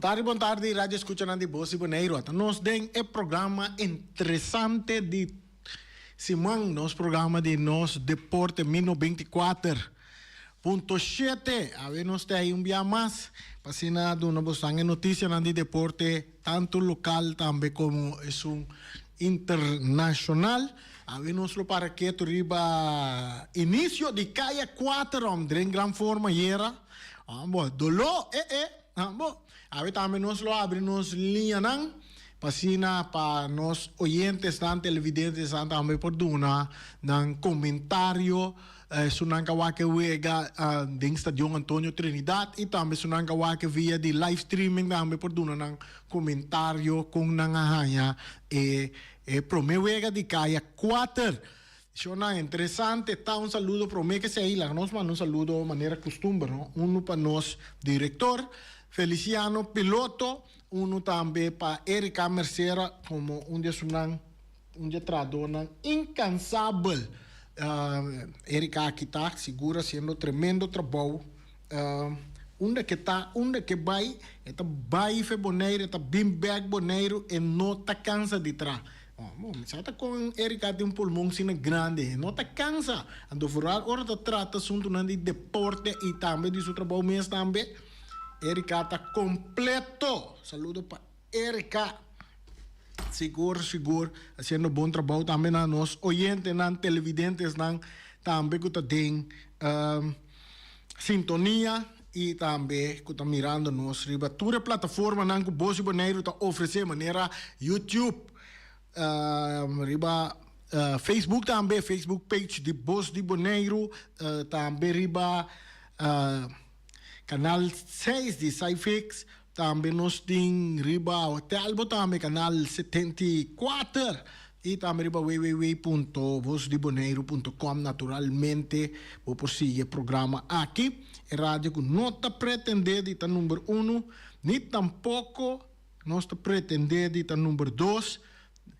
tardi, bon tardi, radio escuchanan di Bos di Boneiru. Ata nos den e programa interesante di siman, nos programa di nos deporte mi 94.7. Awe nos ta ahí un bia mas pa asina duna bosnan e noticianan di deporte tanto local tambe como esun internacional. Awe nos lo para ketu riba inicio di Kaya 4 om den gran forma yera. Bo doló, eh eh, bo. Awe tambe nos lo abri nos liñanan pa asina pa nos oyentesnan, televidentesnan tambe por duna nan komentario esunnan ka wak e wega den Stadion Antonio Trinidad i tambe esunnan ka wak via di live streaming tambe por duna nan komentario kon nan a haña e e prome wega di Kaya 4. Shownan interesante ta un saludo prome ke esei laga nos manda un saludo manera kustumber no unu pa nos direktor Feliciano Piloto unu tambe pa Erika Mercera komo un di esunnan un di e trahadornan inkansabel Erika aki ta sigur hasiendo tremendo trabou unda ke ta unda ke bai e ta bai fe Bonaire e ta bin bek Boneiru e no ta kansa di traha. Bo mi sa ta kon Erika tin un pulmon asina grandi, e no ta kansa. Anto vooral ora ta trata asuntunan di deporte i tambe di su trabou mes tambe, Erika ta kompleto. Saludo pa Erika. Sigur sigur hasiendo bon trabou tambe na nos oyentenan, televidentesnan tambe ku ta den sintonia i tambe ku ta mirando nos riba tur e plataformanan ku Bos di Boneiru ta ofresé manera YouTube, riba Facebook tambe, Facebook page di Bos di Boneiru, tambe riba kanal 6 di Cyfix, tambe nos tin riba Telbo tambe kanal 74. I tambe riba www.vosdiboneiru.com naturalmente bo por sigui e programa aki. E radio ku no ta pretendé di ta number uno, ni tampoko nos ta pretendé di ta number dos,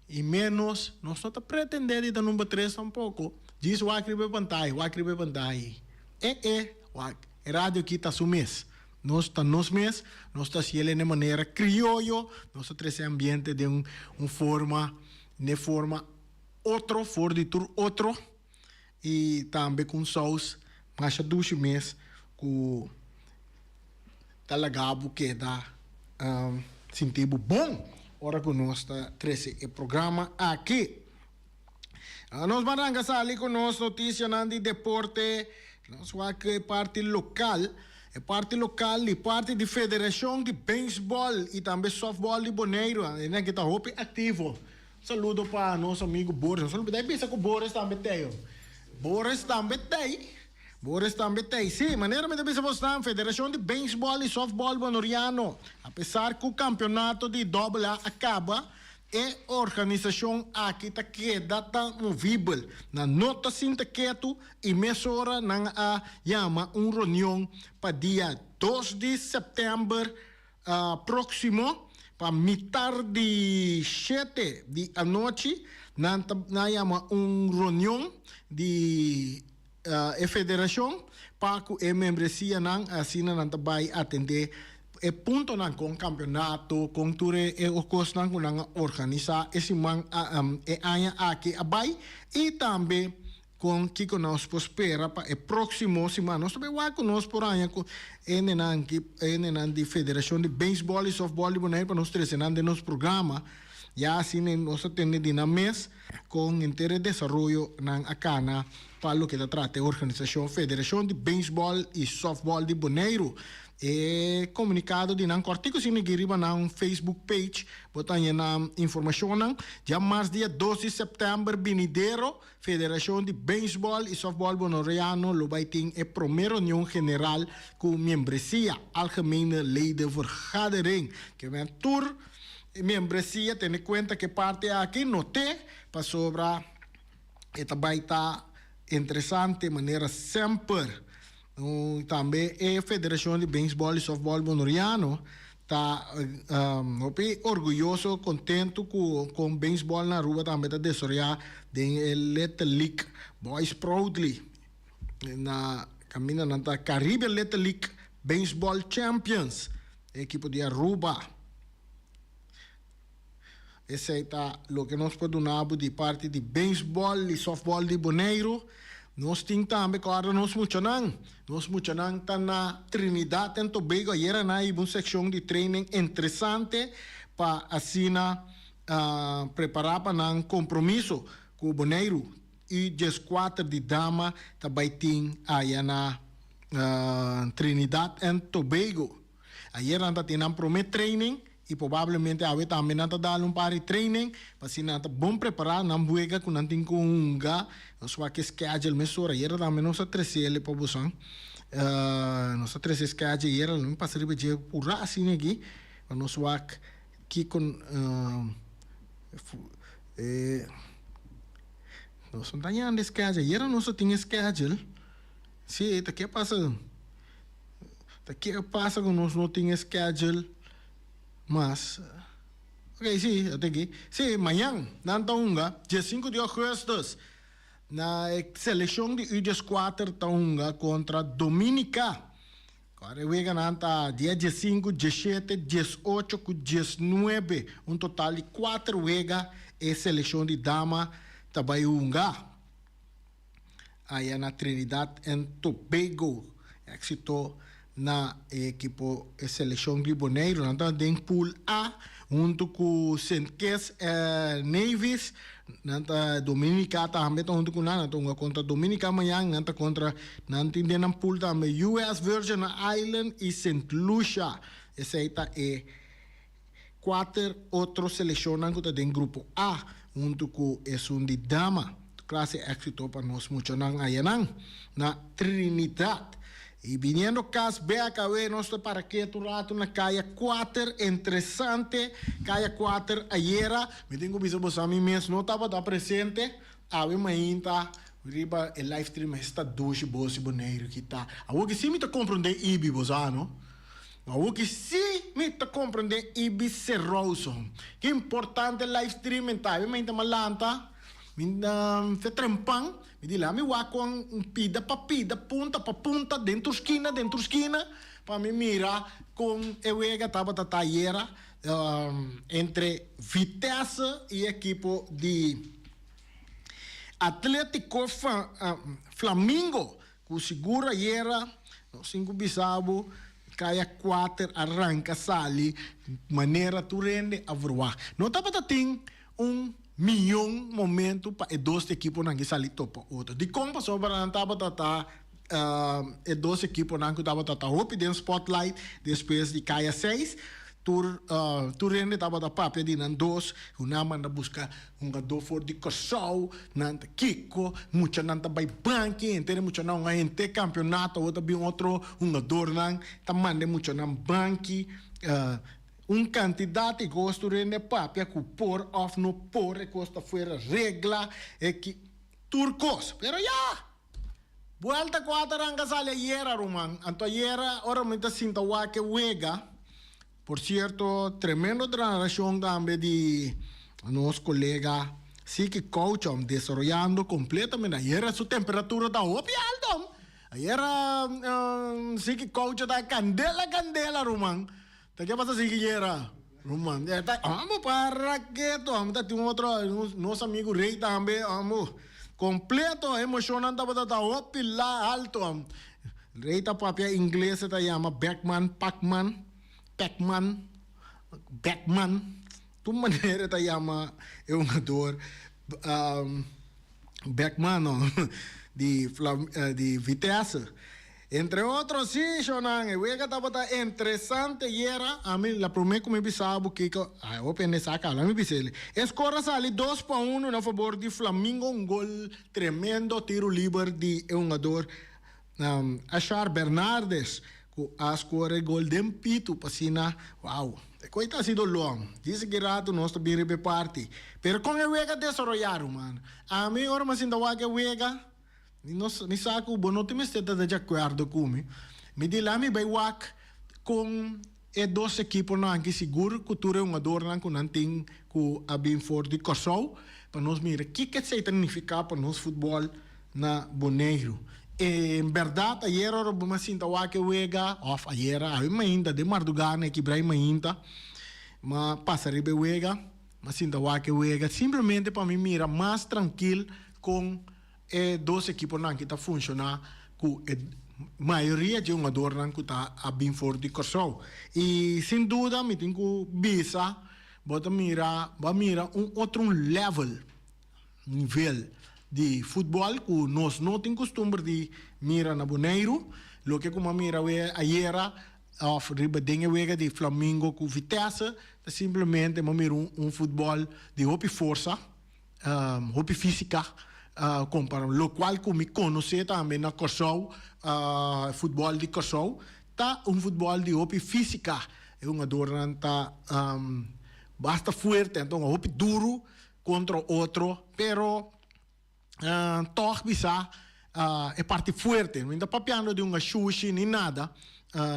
i ménos nos no ta pretendé di ta number tres tampoko. Djis wak riba e pantaya, wak riba e pantaya ei. E e, wak, e radio aki ta su mes. Nos ta nos mes, nos ta hasiel en e manera krioyo, nos ta trese ambiente den un forma, n'e forma otro for di tur otro i tambe ku un sous masha dushi mes ku ta laga bo keda sinti bo bon ora ku nos ta trese e programa aki. Nos ban ranka sali ku nos notisianan di deporte. Nos wak e parti lokal. E parti lokal di parti di Federashon di Beisbòl i tambe Sòftbòl di Boneiru. Esnan ki ta hopi aktivo. Saludo pa nos amigu Boris. Nos a olbida di bisa ku Boris tambe t'ei. Boris tambe t'ei. Boris tambe t'ei. Sí, manera mi ta bisa bosnan, Federashon di Beisbòl i Sòftbòl Bonoriano, apesar ku kampionato di Dòbel A a kaba, E organisashon aki ta keda ta movibel. Nan no ta sinta ketu i mesora nan a yama un reunion pa dia 2 di sèptèmber próksimo pa mitar di shete di anochi. Nan ta nan a yama un reunion di e federashon pa ku e membresianan asina nan ta bai atendé e puntonan kon kampionato kon tur e kosnan ku nan a organisá e siman e aña aki a bai i tambe kon kiko nos por spera pa e próksimo siman. Nos ta bai wak ku nos por haña ku e nenan ki e nenan di federashon di beisbòl i sòftbòl di Bonaire pa nos trese nan den nos programa ya asina nos ta tende di nan mes. Kon henter e desaroyo nan a kana pa loke ta trata e organisashon Federashon di Beisbòl i Sòftbòl di Boneiru. E komunikado di nan kòrtiku si migi riba nan Facebook page bo ta haña nan informashonnan. Djamars dia 2 di sèptèmber binidero Federashon di Beisbòl i Sòftbòl Bonoriano lo bai tin e promé reunion general ku miembresia, Algemene Ledenvergadering. Ke men tur E membresia tene kuenta ku e parti aki no te pasobra e ta bai ta interesante manera semper. Tambe e Federashon di Beisbòl i Sòftbòl Bonoriano ta hopi orguyoso, kontentu ku kon beisbòl na Aruba tambe ta desaroyá den e Little League Boys Proudly na kaminda nan ta Caribbean Little League Baseball Champions. Ekipo di Aruba. Esei ta loke nos por duna bo di parti di beisbòl i sòftbòl di Boneiru. Nos tin tambe kòrda nos muchanan. Nos muchanan ta na Trinidad en Tobago. Ayera nan a hiba un sekshon di training interesante pa asina prepará pa nan kompromiso ku Boneiru. I dieskuater di dama ta bai tin aya na Trinidad en Tobago. Ayer nan ta tin nan promé training i probablemente awe tambe nan ta dal un par di training pa asina nan ta bon prepará nan buega ku nan tin ku hunga. Nos wak e schedule mesora. Ayera tambe nos a trese el pa bosan. Nos a trese e schedule ayera, lo mi pasa riba dje purá asina aki pa nos wak kiko e nos no ta yanda e schedule. Ayera nos a tin e schedule. Sí, ta ke pasa? Ta ke pasa ku nos no tin e schedule mas? Ok, sí, a ta aki. Sí, mañan nan ta hunga, diesinku di augustus, na e selekshon di U dieskuater ta hunga kontra Dominica. Kòrda e weganan ta dia diesinku, dieshete, diesocho ku diesnuebe. Un total di kuater wega e selekshon di dama ta bai hunga. Aya na Trinidad and Tobago. Éxito na e ekipo e selekshon di Boneiru. Nan ta den pool A huntu ku Sint Kitts Nevis. Nan ta Dominica tambe ta huntu ku nan. Nan ta hunga kontra Dominica mañan. Nan ta kontra nan tin den nan pool tambe US Virgin Island i Sint Lucia. Esei ta e Kuater otro selekshonnan ku ta den grupo A huntu ku esun di dama. Klase éksito pa nos muchanan ayanan na Trinidad. I biniendo kas bek awe nos ta para ketu un ratu na Kaya Kuater. Interesante Kaya Kuater ayera. Mi tin ku bisa boso ami mes no tabata presente. Awe mainta riba e live stream esta dushi bosi Boneiru ki ta. Awor ki si mi ta komprondé Ibi bo sa no. Awor ki si mi ta komprondé Ibi Serouson. Ki importante live streaming ta. Awe mainta mi a lanta mi fe trempan mi di la mi wak kon pida pa pida punta pa punta den tur skina den tur skina pa mi mira kon e wega tabata ta ayera entre Vitesse i ekipo di Atletico Flamingo ku sigur ayera nos tin ku bisa bo kaya kuater a ranka sali manera tur hende a verwagt. No tabata tin un miyon momento pa e dos ekiponan ki sali topa otro. Dikon? Pasobra nan tabata ta e dos ekiponan ku tabata ta hopi den spotlight despues di kaya seis. Tur tur hende tabata papia di nan dos, ku nan manda buska hungadó for di Kòrsou, nan ta kiko, muchanan ta bai banki, henter e muchanan hunga henter kampionato, awor ta bin otro hungadornan ta manda e muchanan banki. Un kantidat di kos tur hende papia ku por òf no por, e kos ta fuera regla, e ki, tur kos. Pero ya! Buelta ku a ta ranka sali ayera ruman. Anto ayera ora mi ta sinta wak e wega, por cierto tremendo narracion tambe di nos colega Siki Couchom desaroyando completamente. Ayera su temperatura ta hopi alto. Ayera Siki Coucho ta candela candela ruman. Ta ke pasa Siki ayera ruman? Amo para keto amo ta tin otro nos amigo Rey tambe amo. Completo emocionnan tabata ta hopi la alto. Rey ta papia ingles e ta yama Beckman, Pacman, Pacman, Beckman. Tur manera e ta yama e hungador Beckman no di di Vitesse. Entre otro si, shownan, e wega tabata interesante yera. Ami la prome ku mi bisa bo kiko, ai hopi hende sa kaba, mi bisa el. E skor a sali dos pa uno na fabor di Flamingo, un gol tremendo, tiro liber di e hungador Ashar Bernardes ku a skor e gol den pitu pa asina, wow, e koe ta hasi doló. Dise ki rato nos ta bin riba e parti. Pero kon e wega a desaroyá, ruman? Ami ora mi a sinta wak e wega. Mi no mi sa ku bo no tin mester ta di akuerdo ku mi. Mi di la mi bai wak kon e dos ekiponan aki sigur ku tur e hungadornan ku nan tin ku a bin for di Kòrsou pa nos mira kiko esei ta nifiká pa nos futbòl na Boneiru. En berdad ayera ora bo a sinta wak e wega, of ayera, awe mainta, den mardugá na e kibra mainta, m'a pasa riba e wega, m'a sinta wak e wega simplemente pa mi mira mas trankil kon e dos ekiponan ki ta funshoná ku e mayoria dje hungadornan ku ta a bin for di Kòrsou. I sin duda mi tin ku bisa bo ta mira, bo a mira un otro un level. Nivel di futbòl ku nos no tin kustumber di mira na Boneiru. Loke ku mi a mira awe ayera òf riba den e wega di Flamingo ku Vitesse ta simplemente mi a mira un futbòl di hopi forsa, hopi físika kompara lokual ku mi konosé tambe na Kòrsou, futbòl di Kòrsou ta un futbòl di hopi físika. E hungadornan ta basta fuerte, anto hopi duru. Contra otro, pero tog bisa e parti fuerte. Mi no ta papiando di un ashushi ni nada,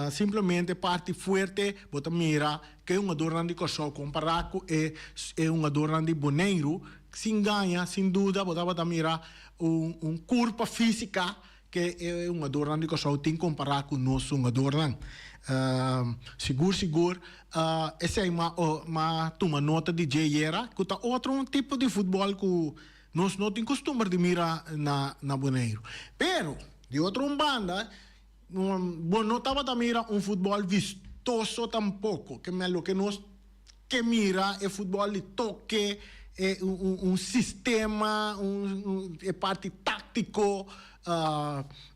simplemente parti fuerte bo ta mira cu e hungadornan di Corsou compara cu e hungadornan di Boneiru, sin gaña, sin duda bo tabata mira un curpa fisica Ke e hungadornan di Kòrsou tin kompará ku nos hungadornan. Sigur sigur esei m'a m'a tuma nota di dje yera ku ta otro un tipo di futbòl ku nos no tin kustumber di mira na na Boneiru. Pero di otro un banda bo no tabata mira un futbòl vistoso tampoko ke men loke nos ke mira e futbòl di toke, e un sistema, un e parti táktiko,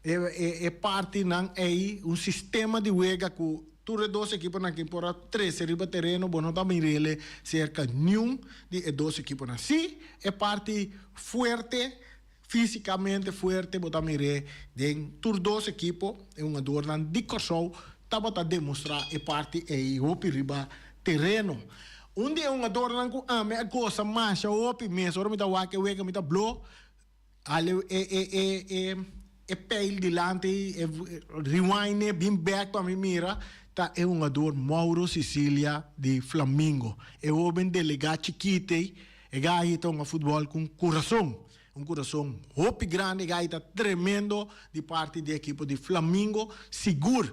e partinan ei, un sistema di wega ku tur e dos ekiponan ke por a trese riba tereno, bo no ta mir'el serka niun di e dos ekiponan. Sí, e parti fuerte, físikamente fuerte, bo ta mir'é den tur dos ekipo, e hungadornan di Kòrsou tabata demostrá e parti ei hopi riba tereno. Un di e hungadornan ku ami a gosa masha hopi mes ora mi ta wak e wega mi ta blo hal e e e e e peil dilanti e rewind e bin bek pa mi mira ta e hungador Mauro Cicilia di Flamingo. E hoben delegá chikit ei e gahi ta hunga futbòl ku un kurason. Un kurason hopi grandi e gai ta tremendo di parti di ekipo di Flamingo. Sigur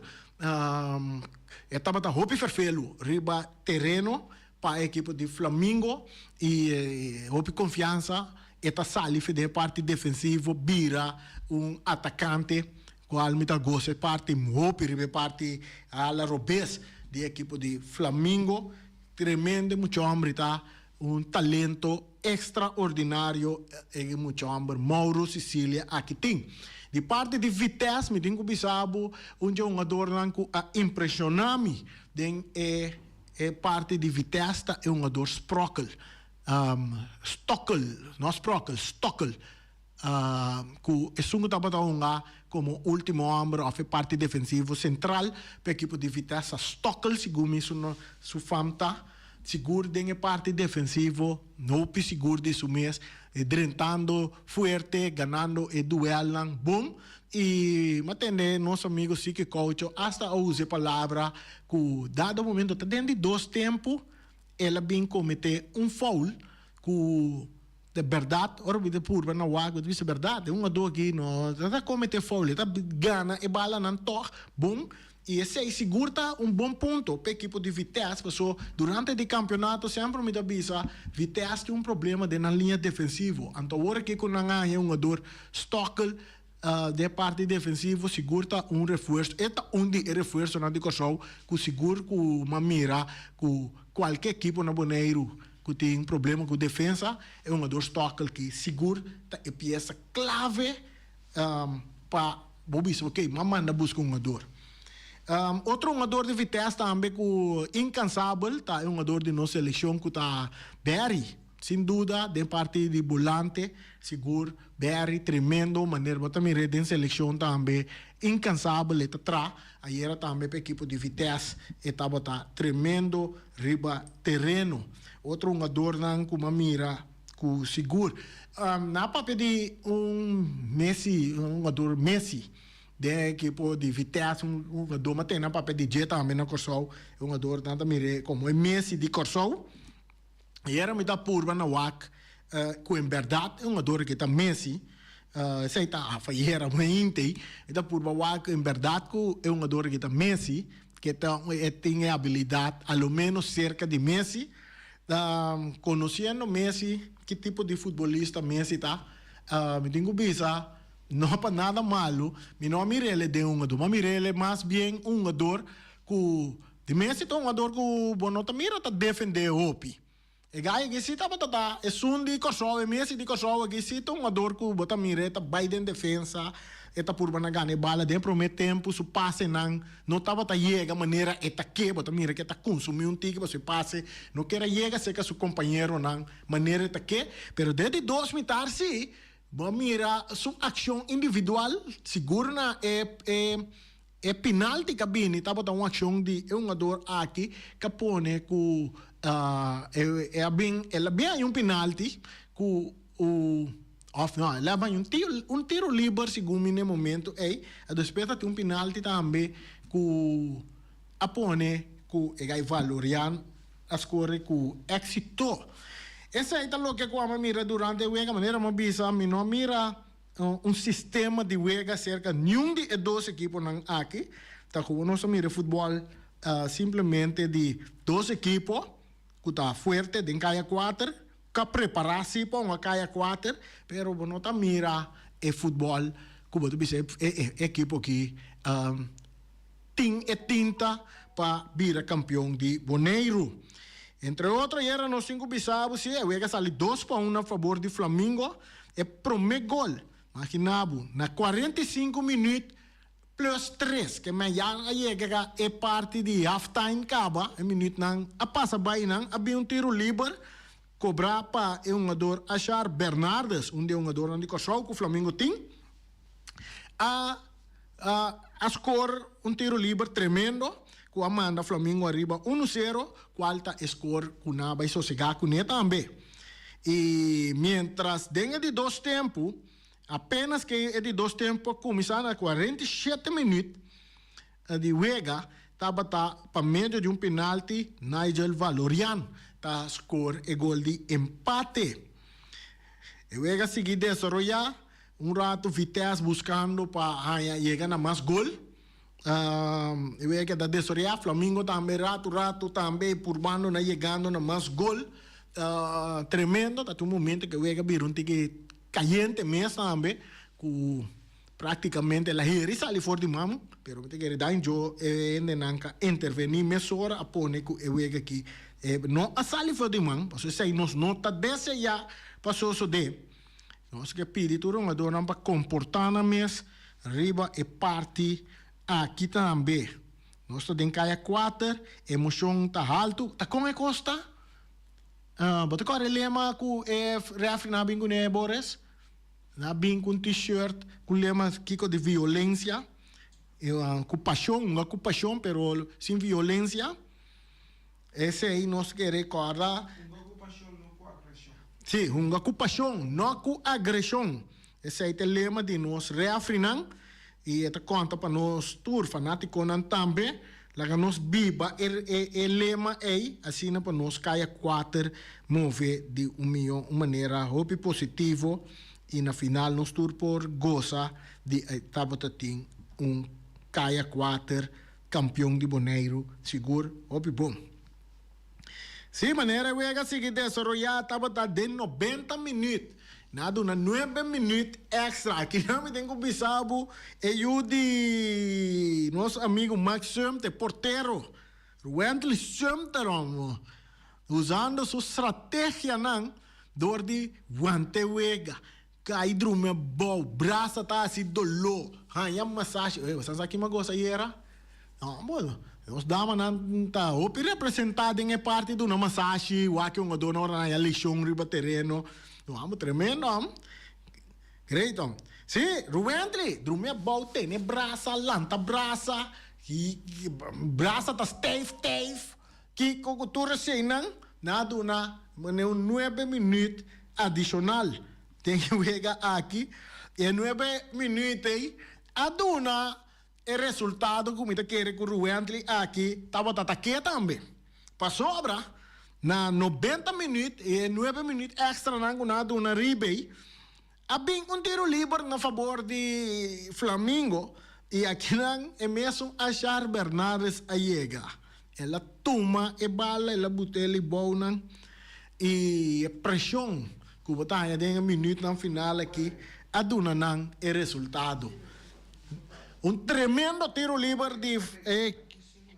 e tabata hopi ferfelu riba tereno pa e ekipo di Flamingo y hopi confiansa e ta sali for den e parti defensivo bira un atakante cual mi ta gosa e parti hopi riba e parti ala robes di e ekipo di Flamingo. Tremendo mucha hombre ta. Un talento extraordinario e mucha homber Mauro Cicilia aki tin. Di parti di Vitesse mi tin cu bisa bo un dje hungadornan cu a impresiona mi den e e parti di Vitesse ta e hungador Sprockel, Stokkel, no Sprockel, Stokkel. Ku esun ku tabata hunga komo ultimo hòmber òf e parti defensivo sentral pa e ekipo di Vitesse, Stokkel segun mi su su fam ta sigur den e parti defensivo, hopi sigur di su mes, drentando fuerte, ganando e duelnan bon. I mi a tende nos amigo Siki Coucho asta a usa e palabra ku dado momento ta den di dos tempu el a bin kometé un foul ku De berdad, ora bo ta purba na wak, bo ta bisa berdad, e hungadó aki no ta comete foul, e ta gana e balanan tog bon, y esey sigur ta un bon punto p'e ekipo di Vitesse, paso durante di campeonato semper mi ta bisa Vitesse tin un problema den nan liña defensivo, anto awor aki cu nan a haña e hungador Stokkel den e parti defensivo sigur ta un refuerzo, e ta un di e refuerzonan di Kòrsou cu sigur cu m'a mira cu cualke ekipo na Boneiru ku tin problema ku defensa, e hungador Stokkel ki sigur ta e piesa klave pa bo bisa ok, m'a manda buska un hungador. Otro hungador di Vitesse tambe ku inkansabel ta e hungador di nos selekshon ku ta Barry. Sin duda den parti di bolante sigur Barry tremendo manera bo ta mir'é den selekshon tambe inkansabel e ta tra. Ayera tambe pa ekipo di Vitesse e tabata tremendo riba tereno. Otro hungadornan ku m'a mira ku sigur nan a papia di un Messi, un hungador Messi den e ekipo di Vitesse, un hungador m'a tene nan papia di dje tambe na Kòrsou, e hungador nan ta mir'é komo e Messi di Kòrsou. Ayera mi ta purba na wak ku en bèrdat e hungador aki ta Messi. Esei ta afayera mainta mi ta purba wak en berdad cu e hungador aki ta Messi, ke ta e tin e habilidad a lo menos cerca di Messi. Conociendo Messi, ki tipo di futbolista Messi ta, mi tin cu bisa no pa nada malo, mi no a mir'el den hungador, mi a mir'el mas bien un hungador cu di Messi ta un hungador cu bo no ta mira ta defende hopi. E gai aki si tabata ta esun di Kòrsou, e Messi di Kòrsou aki si ta un hungador ku bo ta mira e ta bai den defensa, e ta purba na gana e bala den promé tempu, su pasenan no tabata yega manera e ta ke, bo ta mira ke ta kunsumí un tiki pasobra e pase no ker a yega serka su kompañeronan manera e ta ke, pero den di dos mitar si bo a mira su akshon individual sigur na e e. E pinalti ka bini tabata un akshon di e hungador aki ka pone ku e a bin el a bin haña un pinalti ku u òf no el a haña un tiro un tiro liber segun mi na e momento ei a despues a tin un pinalti tambe ku a pone ku e gai Valorian a skore ku éksito. Esei ta loke ku amo a mira durante e wega manera mi a bisa mi no a mira Un sistema di wega serka niun di e dos ekiponan aki ta ku nos a mira e futbòl simplemente di dos ekipo ku ta fuerte den kaya kuater ka prepará si pa un kaya kuater pero bo no ta mira e futbòl ku bo ta bisa e ekipo aki tin e tinta pa bira kampion di Boneiru. Entre otro ayera nos tin ku bisa bo si e wega sali dos pa un na fabor di Flamingo. E promé gol, magina bo, na 45 minüt plus tres, ke men ya a yega e parti di half time kaba, e minütnan a pasa bai nan a bin un tiro liber kobrá pa e hungador Ashar Bernardes, un di e hungadornan di Kòrsou ku Flamingo tin. A a score un tiro liber tremendo cu a manda Flamingo ariba uno cero, cual ta e score cu nan a bay sosega cune tambe. Y mientras den e di dos tempo, apenas ke e di dos tempo a cuminsa na 47 minuut di wega, tabata pa medio di un penalti Nigel Valorian ta score e gol di empate. E wega sigui desaroya. Un rato Vitesse buscando pa haña yega na mas gol. E wega keda desoreá. Flamingo tambe rato rato tambe purbando na yegando na mas gol. Tremendo. Ta tin un momento ku e wega bira un tiki kayente mes tambe ku praktikamente el a heri sali for di man. Pero mi ta kere daño djo e hendenan ka intervení mesora a pone ku e wega aki no a sali for di man. Pasobra esei nos no ta deseá pa sosodé. Nos ke pidi tur hungadornan pa komportá nan mes riba e parti aki tambe. Nos ta den kaya kuater, emoshon ta haltu. Ta kon e kos ta? Bo ta kòrda e lema ku e rèfrinan a bin kuné, Boris? Nan a bin ku un T-shirt ku lema kiko di violensia, ku pashon, hunga ku pashon pero sin violensia. Esei nos ke rekòrda. Hunga ku pashon, no ku agreshon. Sí, hunga ku pashon, no ku agreshon. Esei ta e lema di nos rèfrinan i e ta konta pa nos tur fanátikonan tambe. Laga nos biba e e lema ei asina pa nos kaya kuater move di un mihó un manera hopi positivo i na final nos tur por gosa di e tabata tin un kaya kuater Kampion di Boneiru sigur hopi bon. Si manera e wega sigui desaroyá tabata den 90 minüt. Nan a duna nuebe minüt èkstra. Aki nan mi tin ku bisa bo e yu di nos amigu Max Sumter, portero Wendley Sumter homo, usando su strategianan dor di wanta e wega. Kai drumi abou, brasa ta hasi doló, haña masashi. Oye, boso sa kima gosa ayera? No, bo, nos damanan ta hopi representá den e parti duna masashi, wak e hungadónan ora nan haña leshon riba tereno. No, amo tremendo, am. Great, am. Sí, Ruwently, drumi abou, tene brasa, lanta brasa, brasa ta stijf, stijf. Kiko ku tur eseinan nan a duna manera un nuebe minüt adishonal den e wega aki. E nuebe minüt ei a duna e resultado ku mi ta kere ku Ruwently aki tabata ta ke tambe. Pasobra na 90 minüt e nuebe minüt èkstranan ku nan a duna riba ei. A bin un tiro liber na fabor di Flamingo y akinan e mesun Ashar Bernardes a yega. El a tuma e bala, el a but'é libounan y e presion cu bo ta haña den e minuutnan final aki a duna nan e resultado. Un tremendo tiro liber di e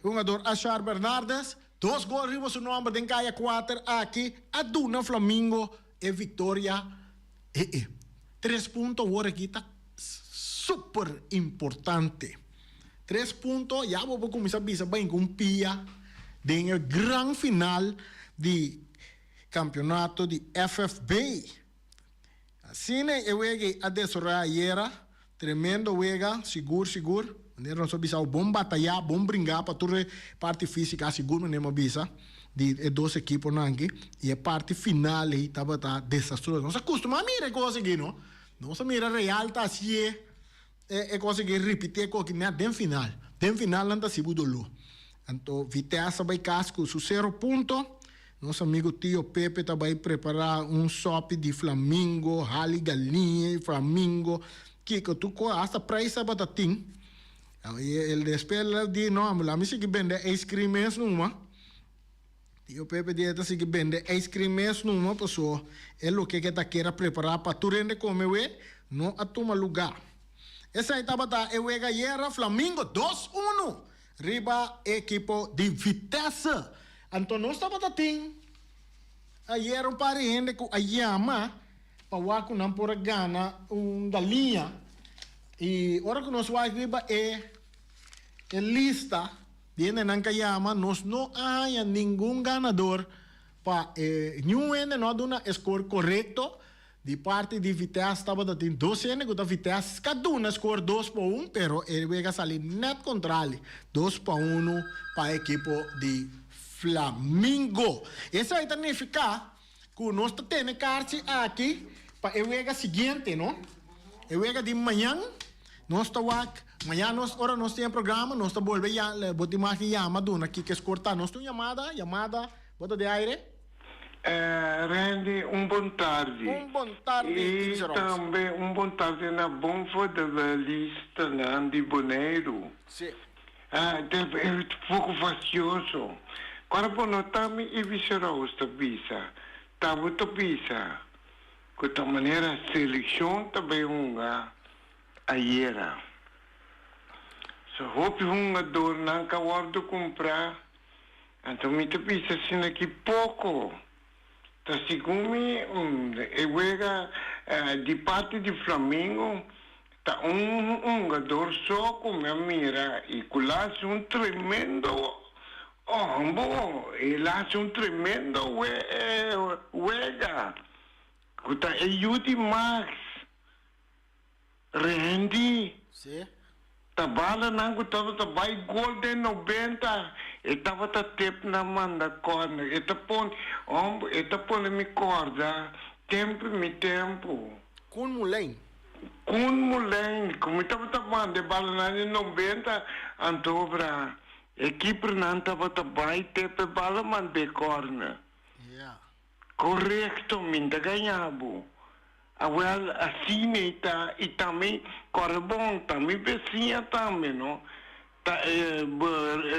hungador Ashar Bernardes, dos gol riba su nomber den Kaya kuater aki a duna Flamingo e victoria. E tres punto awor aki ta super importante. Tres punto ya bo por cuminsa bisa bay cu un pia den e gran final di campeonato di FFB. Asina e wega a desaroya ayera. Tremendo wega, sigur sigur. Manera nos a bisa awo bon bataya, bon bringa pa tur e parti fisica sigur manera mi a bisa di e dos ekiponan aki y e parti final ey tabata desastroso. Nos a custuma mira e cos aki no. Nos a mira Real ta hacié e cos aki ripiti e cos aki net den final. Den final nan ta haci bo dolo. Anto Vitesse a bay cas cu su cero punto. Nos amigo Tio Pepe ta bai prepara un sopi di flamingo, hali galiña y flamingo, kico tur cos, hasta prijs tabata tin. Y el despues el a di, no, la mi sigui bende ice cream mes numa. Tio Pepe di e ta sigui bende ice cream mes numa paso e loke ke ta kier a prepara pa tur hende come we no a tuma luga. Esai tabata e wega ayera, Flamingo dos uno Riba e ekipo di Vitesse. Anto nos tabata tin ayer un par di hende ku a yama pa wak ku nan por a gana un galiña. I ora ku nos wak riba e e lista di hendenan ku a yama, nos no a haña ningun ganador pa e niun hende no a duna e skor korekto. Di parti di Vitesse tabata tin dos hende ku ta Vitesse ka duna skor dos pa un pero e wega sali nèt kontrali, dos pa unu pa e ekipo di Flamingo. Esei ta nifiká ku nos ta tene karchi aki pa e wega siguiente no. E wega di mañan nos ta wak mañan nos ora nos tin e programa nos ta bolbe ya bo tin mas di yama duna kiko e skor ta. Nos tin un yamada yamada bo ta den aire? Randy, un bon tardi. Un bon tardi, I Ilse Roos. tambe un bon tardi na bon vodevelistanan di Boneiru. Sí. Ah, ta e poko fastioso. Ora bo no ta mi Ilse Roos ta bisa, ta bo ta bisa ku ta manera selekshon ta bai hunga ayera. So hopi hungadornan ka wòrdu kumprá. Anto mi ta bisa asina ki poko ta segun mi e wega di parti di Flamingo ta un hungador so ku mi a mira i ku la hasi un tremendo hombo e la hasi un tremendo wega ku ta e yu di Max. Randy, Sí. Ta balanan ku tabata bai gol den nobenta, e tabata tep na manda kòrner. E ta pone, hòmber, e ta pone mi kòrda tempu mi tempu. Koen Moulijn. Koen Moulijn, ku mi tabata manda e balanan den nobenta, anto bra, e kipernan tabata bai tep e bala mand'é kòrner. Ja. Korekto, mi n'ta gaña bo. Awel, asina e ta, i tambe kòrda bon, ta mi besiña tambe, no? Ta e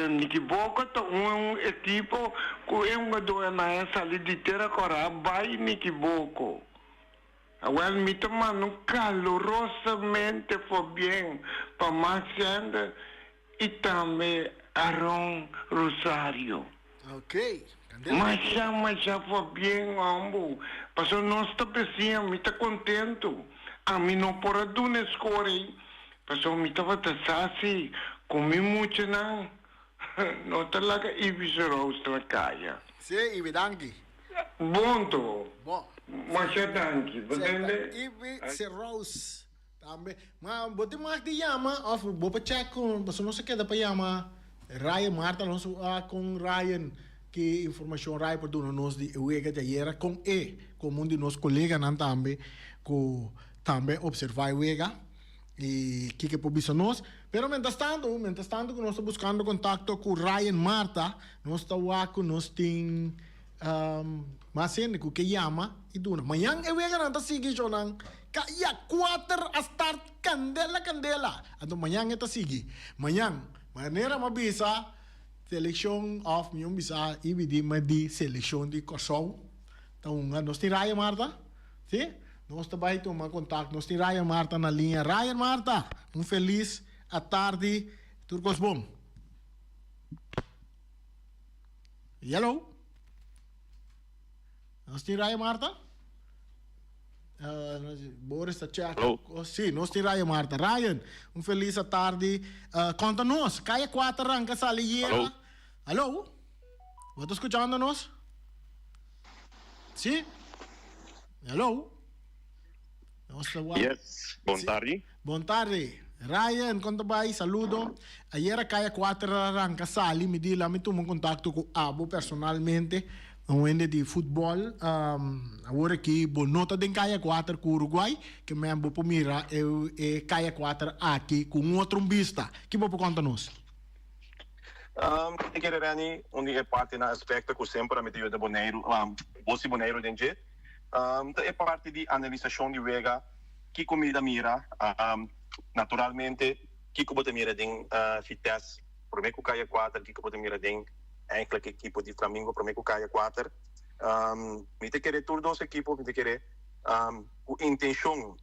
Nikiboka ta un ekipo ku e hungadónan a sali di tera kòrá bai Nikiboko. Awel, mi ta manda un kalorosamente pabien pa Max Sander i tambe Aaron Rosario. Ok. Candela. Masha masha pabien hombo. Paso nos ta besiña mi ta contento. Ami no por a duna e score ei paso mi tabata sa si cu mi muchanan no ta laga Ibis Rose na caya. Si Ibi danki. Bon to. Bon. Masha danki. Bo tende? Ibis Rose. Tambe, ma bo tin mag di yama of bo por check con, pasobra nos a keda pa yama Ryan Marta, nos a con Ryan ki informacion Ryan por duna nos di e wega di ayera con e, como un di nos coleganan tambe cu tambe observa e wega y kiko e por bisa nos. Pero mientras tanto, mientras tanto cu nos ta buscando contacto cu Ryan Marta, nos ta wak cu nos tin. Mas hende ku ke yama i duna. Mañan e weganan ta sigui shownan kaya kuater a start kandela kandela. Anto mañan e ta sigui. Mañan manera mi a bisa selekshon òf mi un bisa i bidi mi di selekshon di Kòrsou ta hunga. Nos tin Ryan Marta? Si? Nos ta bai tuma kontakto. Nos tin Ryan Marta na liña. Ryan Marta, un felis atardi. Tur kos bon? Hello? Nos tin Raya Marta? Uh, Boris ta check. Hello. Oh, sí, nos tin Ryan Marta. Ryan, un feliz tarde. Conta nos, Kaya 4 ranca sali yera. Hello. Hello? Bo ta escuchando nos? Sí? Hello? Nos ta wak. Yes, bon Sí. tardi. Bon tardi. Ryan, kon ta bai? Saludo. Ayera Kaya 4 a ranka sali, mi di la mi tuma un kontakto ku abo personalmente, un hende di futbòl. Awor aki bo no ta den Kaya 4 ku Uruguay, ke men bo por mira e e Kaya 4 aki ku un otro bista. Ki bo por konta nos? Mi kere Renny, un di e partinan aspekto ku semper a mi ta yuda Boneiru, bo si Boneiru den dje, ta e parti di analisashon di wega. Kiko mi ta mira? Naturalmente, kiko bo ta mira den Vitesse prome ku Kaya Kuater? Kiko bo ta mira den eigenlijk ekipo di Flamingo prome ku Kaya Kuater? Mi ta kere tur dos ekipo, mi ta kere ku intenshon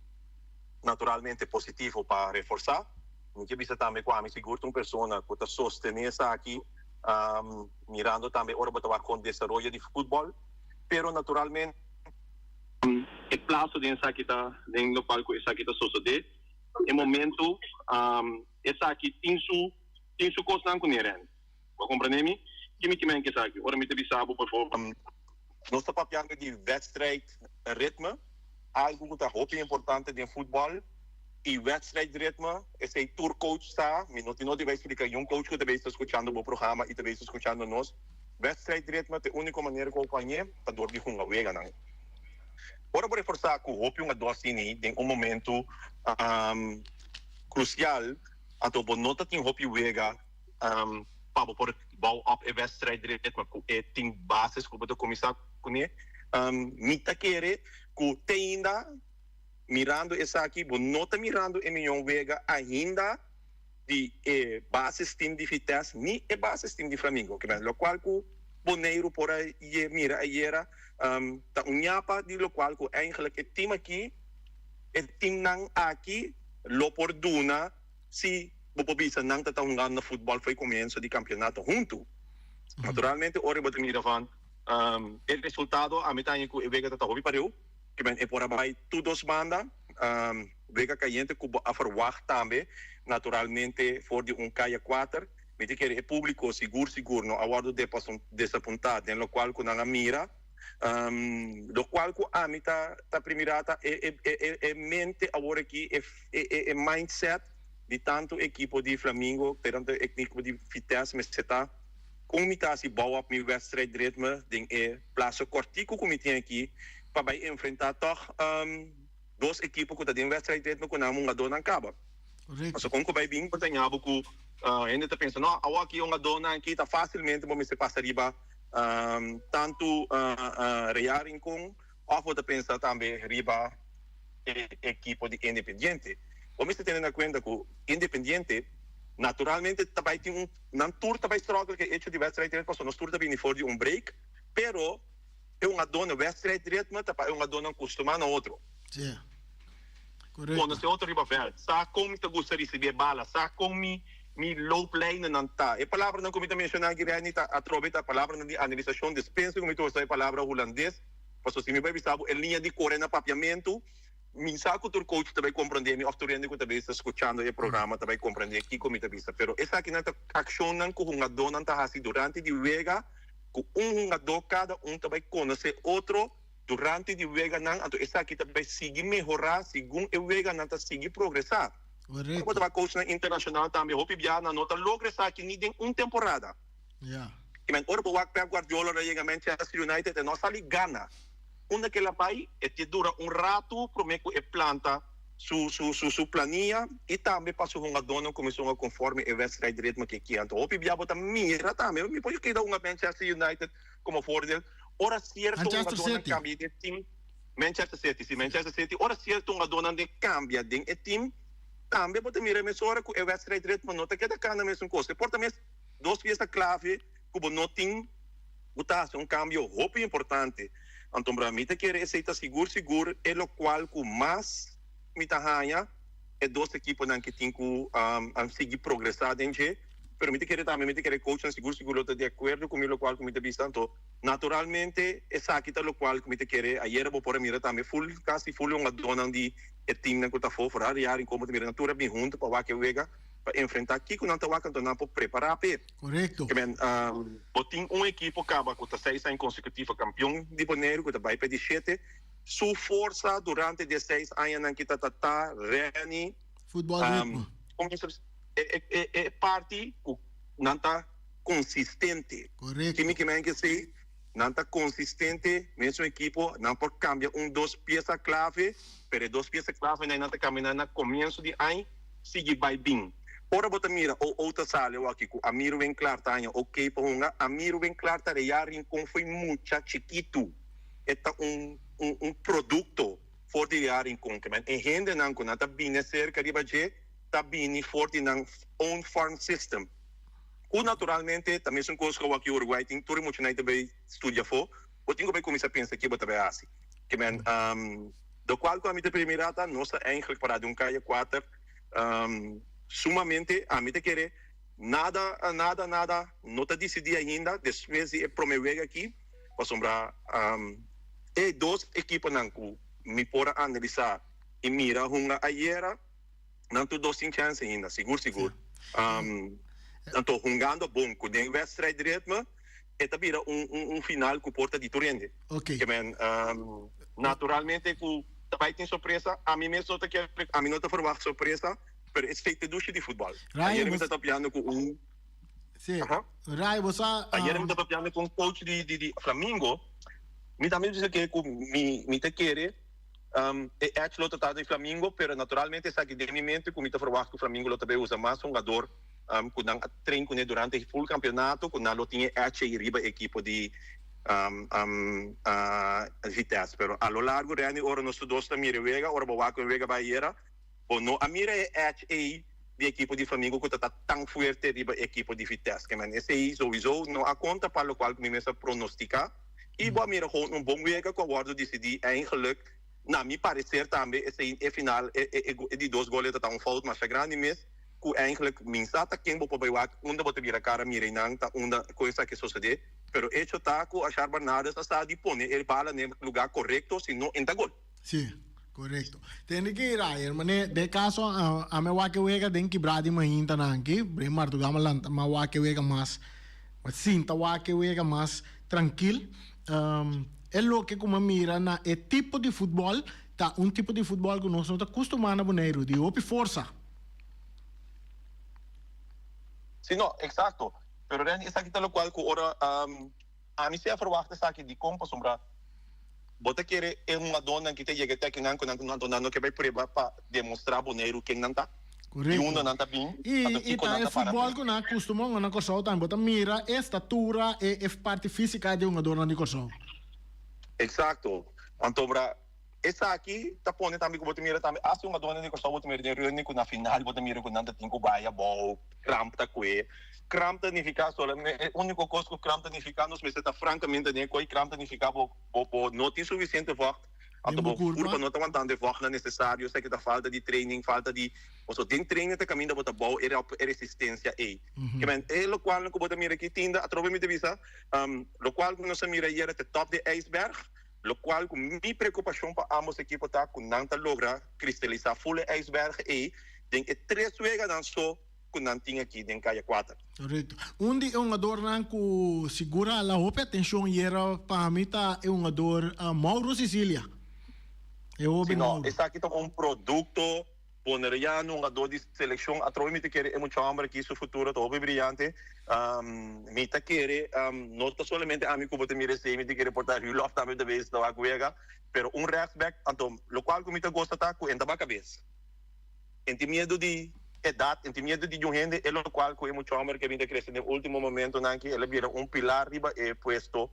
naturalmente positivo pa reforsá. Mi ke bisa tambe ku ami sigur ta un persona ku ta sostené esaki, mirando tambe ora bo ta wak kon desaroyo di futbòl, pero naturalmente, E plaso den esaki ta den lokual ku esaki ta sosodé. E momentu esaki tin su tin su kosnan ku neren. Bo a komprendé mi? Ki mi kimen ku esaki? Ora mi ta bisa bo por Nos ta papiando di wedstrijd ritme, algu ku ta hopi importante den futbòl i wedstrijd ritme esei tur coach sa, mi no tin no di bai splika niun coach ku ta bei ta skuchando bo programa i ta bei ta skuchando nos. Wedstrijd ritme ta e úniko manera ku bo por hañ'é ta dor di hunga weganan. Ora bo reforsá ku hopi hungadó asina den un momentu krusial, anto bo no ta tin hopi wega pa bo por bou op e wedstrijd ritme ku e tin bases ku bo ta kuminsá kuné. Mi ta kere ku te ainda mirando esaki bo no ta mirando e mion wega ainda di e basis team di Vitesse ni e basis team di Flamingo. Kimen locual cu Boneiru por a ye mira ayera ta un ñapa di locual cu eigenlijk e team aki, e teamnan aki lo por duna si bo por bisa nan ta ta hungando futbol for e comienzo di campeonato hunto. Naturalmente ora bo ta mira van e resultado ami ta haña cu e wega ta ta hopi pareu. Kimen e por a bai tur dos banda. Wega kayente ku bo a ferwagt tambe, naturalmente for di un kaya kuater. Mi ta kere e públiko sigur sigur no a wòrdu desapuntá den lokual ku nan a mira. Lokual ku ami ta ta primirá ta e e e mente awor aki, e e mindset di tantu ekipo di Flamingo tantu ekipo di Vitesse mester ta kon mi ta hasi bou op mi wedstrijdritme den e plaso kòrtiku ku mi tin aki pa bai enfrentá tòg dos ekipo ku ta den wedstrijdritme ku nan hungadónan kaba. Pasobra kon ku bai bin bo ta ña bo ku hende ta pensa no awor aki e hungadónan aki ta fásilmente bo mester pasa riba tantu Real Rincon òf bo ta pensa tambe riba e ekipo di Independiente. Bo mester tene na kuenta ku Independiente naturalmente ta bai tin un nan tur ta bai struggle ku e echo di wedstrijdritme pasobra nos tur ta bini for di un break pero E un adorno wedstrijdritme ta pa e un adorno kustumá na otro. Sí. Korekto. Konosé otro riba vèlt. Sa kon mi ta gusta risibí e bala. Sa kon mi mi looplijnennan ta. E palabranan ku mi ta menshoná aki Renny ta atrobe ta palabranan di analisashon. Despensa ku mi ta usa e palabra hulandes, pasobra si mi bai bisa bo e liña di kore na papiamentu, mi sa ku tur coach ta bai komprondé mi òf tur hende ku ta bai ta skuchando e programa ta bai komprondé kiko mi ta bisa. Pero esakinan ta akshonnan ku hungadónan ta hasi durante di wega. Ku un hungadó kada un ta bai konosé otro durante di weganan, anto esaki ta bai sigui mehorá segun e weganan ta sigui progresá. Ora bo ta bai coachnan internashonal tambe hopi bia nan no ta logra esaki ni den un temporada. I men ora bo wak Pep Guardiola ora yega Manchester United e no a sali gana. Unda ke el a bai e te dura un ratu promé ku e planta su su su su plania i tambe pa su hungadónan kuminsá hunga konforme e wedstrijdritme ku e kier. Anto hopi bia bo ta mira tambe, mi por keda hunga Manchester United komo voordeel. Ora sierto Manchester hungadónan City. kambia den e tim, Manchester City, si, Manchester City, ora sierto hungadónan den kambia den e tim, tambe bo ta mira mesora ku e wedstrijdritmo no ta keda kana mesun kos. E por ta mes dos piesa klave ku bo no tin ku ta hasi un kambio hopi importante. Anto bra mi ta kere esei ta sigur sigur e lokual ku mas mi ta haña e dos ekiponan ke tin ku sigui progresá den dje. Pero mi ta kere tambe mi ta kere coachnan sigur sigur lo ta di akuerdo ku mi lokual ku mi ta bisa. Anto naturalmente esaki ta lokual ku mi ta kere. Ayera bo por a mira tambe ful kasi ful hungadónan di e teamnan ku ta afó foral di Arin komo ta mira nan tur a bin huntu pa wak e wega pa enfrentá kiko nan ta wak anto nan por prepará p'e. Korekto. Ke men bo tin un ekipo kaba ku ta seis aña konsekutivo kampion di Boneiru ku ta bai pa e di shete. Su forsa durante di e seis añanan ki ta ta ta Renny Futbòl ritmo. E parti ku nan ta konsistente. Korekto. Kimi ke men ke sei nan ta konsistente mesun ekipo nan por kambia un dos piesa klave pero e dos piesa klave nan ta kambia nan na komienso di aña sigui bai bin. Ora bo ta mira OO ta sali awaki ku Amir Winklaar ta haña ok pa hunga Amir Winklaar ta reya Rincon fo'i mucha chikitu e ta un un produkto for di reya Rincon ke men e hendenan ku nan ta bini aserka riba dje ta bini for di nan own farm system. Ku naturalmente ta mesun kos ku awor ki Uruguay tin tur e muchanan ta bay studia afó, bo tin ku bay kuminsá pensa ke bo ta bay hasi. Ke men lokual ku ami ta premira ta nos ta eigenlijk pará den un kaya kuater sumamente ami ta kere nada nada nada no ta disidí ainda despues di e prome wega aki pasobra e dos ekiponan ku mi por a analisá i mira hunga ayera. Nan tur dos tin chance ainda, sigur sigur. Anto hungando bon cu den wedstrijdritme e ta bira un un final cu por ta di tur hende. Ke men naturalmente cu ta bay tin sorpresa, ami mes no ta kier, ami no ta verwacht sorpresa, pero esey ta dushi di futbal. Ayer mi ta papiando cu un Ayer mi ta papiando cu un coach di di Flamingo, mi tambe bisa ke cu mi mi ta kere. E edge lo ta ta di Flamingo, pero naturalmente esaki den mi mente cu mi ta verwacht cu Flamingo lo ta bay usa mas hungador cu nan a train cune durante e full campeonato, cu nan lo tin e edge ey riba e ekipo di Vitesse. Pero a lo largo Renny ora nos tur dos ta mira e wega, ora bo wak cu e wega bay ayera, bo no a mira e edge ey di ekipo di Flamingo cu ta ta tan fuerte riba e ekipo di Vitesse. Ke men esey souiso no a conta pa locual cu mi mes a pronostica. I bo a mira gewoon un bon wega ku a wòrdu disidí eindelijk. Na mi pareser tambe esei e final e e e di dos gol e ta ta un fout masha grandi mes ku eindelijk min sa ta ken bo por bai wak unda bo ta bira kara mira einan ta unda ku esaki a sosodé. Pero echo ta ku Ashar Barnardes a sa di pone e bala n'e lugá korekto si no e ta gol. Sí, korekto. Tende ki Ryan, mane den kaso a me wak e wega den kibrá di mainta nan aki, Bren Martugá ma lanta ma wak e wega mas Sinta wak e wega mas trankil. E loke ku mi a mira na e tipo di futbòl ta un tipo di futbòl ku nos no ta kustumá na Boneiru, di hopi forsa. Si no, eksakto. Pero Renny, esaki ta lokual ku ora ami si a ferwagt esaki dikon pasobra bo ta kere e hungadónan ki ta yega te akinan ku nan ta nan no ke bai prueba pa demostrá Boneiru ken nan ta. Correcto. Di unda nan ta bin, I anto i kiko ta nan e ta para futbol p'e. ku nan a kustumá hunga na Kòrsou tambe. Bo ta mira e statura, e e parti físika di e hungadornan di Kòrsou. Eksakto. Anto bra, esaki ta pone tambe ku bo ta mira tambe asta e hungadornan di Kòrsou bo ta mira den reuni ku na final bo ta mira ku nan ta tin ku bai abou, kramp ta kue. Kramp ta nifiká solamente, e úniko kos ku kramp ta nifiká nos mester ta frankamente den e koi, kramp ta nifiká bo bo bo no tin sufisiente vògt. Den Anto bo bo kurpa. kurpa no ta wantando e vògtnan nesesario, esaki ta falta di training, falta di, pasobra den training ta kaminda bo ta bou e e resistensia ei. Ke men e lokualnan ku bo ta mira aki tinda, atrobe mi ta bisa, lokual ku nos a mira ayera ta top di e ijsberg, lokual ku mi preokupashon pa ambos ekipo ta ku nan ta logra kristalisá ful e ijsberg ei den e tres weganan so ku nan tin aki den Kaya Kuater. Korekto. Un di e hungadornan ku sigur a hala hopi atenshon yera pa mi ta e hungador Mauro Sicilia. E hoben Si no, Mauro. esaki ta un produkto boneriano, hungador di selekshon. Atrobe mi ta kere e mucha homber aki su futuro ta hopi briyante. Mi ta kere, no ta solamente ami ku bo ta mira esei, mi ta kere por ta Rulof tambe ta bes ta wak wega, pero un rechtsback, anto lokual ku mi ta gosta ta ku e ta baka bes. En tin miedu di edat, en tin miedu di un hende, e lokual ku e mucha hòmber ke bin ta krese den ultimo momentonan aki, el a bira un pilar riba e puesto.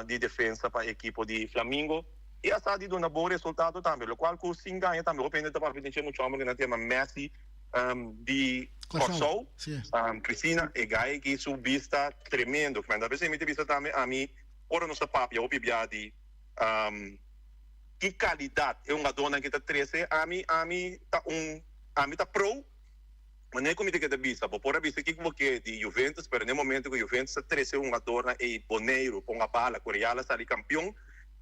di defensa pa ekipo di Flamingo y a sa di duna bon resultado tambe, locual cu sin gaña tambe hopi hende ta papia den dje mucho homber cu nan ta yama Messi di Corsou, Cristina e guy aki su bista tremendo, men ta mi ta bisa tambe ami ora nos ta papia hopi bia di ki calidad e hungadornan aki ta trece ami ami ta un ami ta pro. Manera ku mi ta keda bisa, bo por a bisa kiko bo ke di Juventus, pero n'e momento ku Juventus a trese hungadornan ei Boneiru kon a bala ku Real a sali kampion,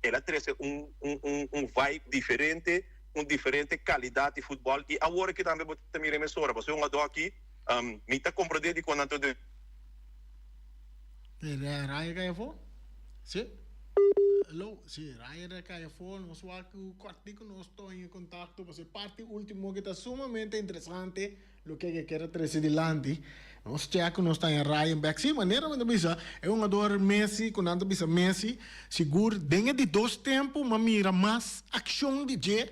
el a trese un un un un vibe diferente, un diferente kalidat di futbòl i awor aki tambe bo ta mira e mesora, pasobra e hungadó aki mi ta komprondé dikon nan ta Raya kaya afó? Si. Hello, si, Raya kaya afó. Nos wak ku kòrtiku nos ta en kontakto pasobra e parti último ki ta sumamente interesante loke ke kier a trese dilanti. Nos chèk ku nos ta haña Ryan bèk. Si, manera mi ta bisa e hungador Messi ku nan ta bisa Messi sigur den e di dos tempu mi a mira mas akshon di dje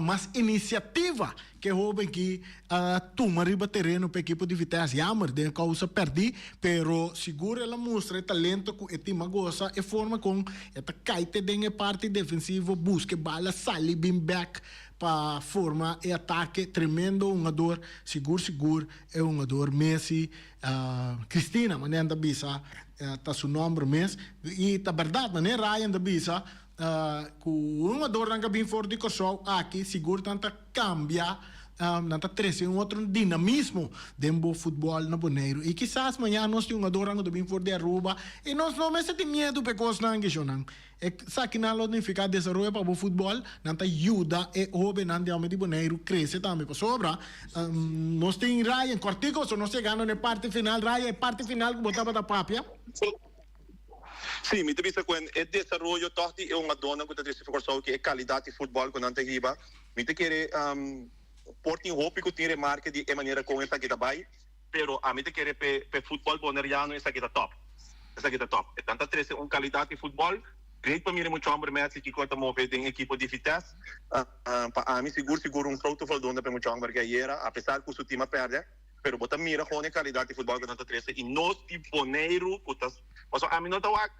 Mas inisiativa ku e hóben ki a tuma riba tereno pa e ekipo di Vitesse. Jammer den e kousa pèrdí, pero sigur el a mustra e talento ku e tim a gosa, e forma kon e ta kai te den e parti defensivo, buska e bala, sali bin bèk pa forma e atake. Tremendo hungador, sigur sigur e hungador Messi. Cristina, manera nan ta bisa, ta su nòmber mes. I ta bèrdat, manera Ryan ta bisa, Ku un hungadornan ka bin for di Kòrsou aki sigur nan ta kambia, nan ta trese un otro dinamismo den bo futbòl na Boneiru. I kisas mañana nos tin hungadornan ku ta bin for di Aruba i nos no mester tin miedu pa e kosnan aki shonnan. Esakinan lo nifiká desaroyo pa bo futbòl, nan ta yuda e hóbennan di hòmber di Boneiru krese tambe. Pasobra nos tin Ryan kòrtiku pasobra nos yegando na e parti final. Ryan, e parti final ku bo tabata papia. Sí, mi ta bisa ku e desaroyo tòg di e hungadónan ku ta trese for Kòrsou ku e kalidat di futbòl ku nan ta hiba, mi ta kere por tin hopi ku tin remarke di e manera kon esaki ta bai, pero ami ta kere p'e futbòl boneriano esaki ta tòp, esaki ta tòp. Nan ta trese un kalidat di futbòl great pa mira mucha hòmber Messi kiko e ta move den ekipo di Vitesse. Pa ami sigur sigur un grote voldoende pa e mucha hòmber ku ayera apesar ku su tim a pèrdè. Pero bo ta mira gewoon e calidad di futbol cu nan ta trece y nos di Boneiru cu ta pasobra ami no ta wak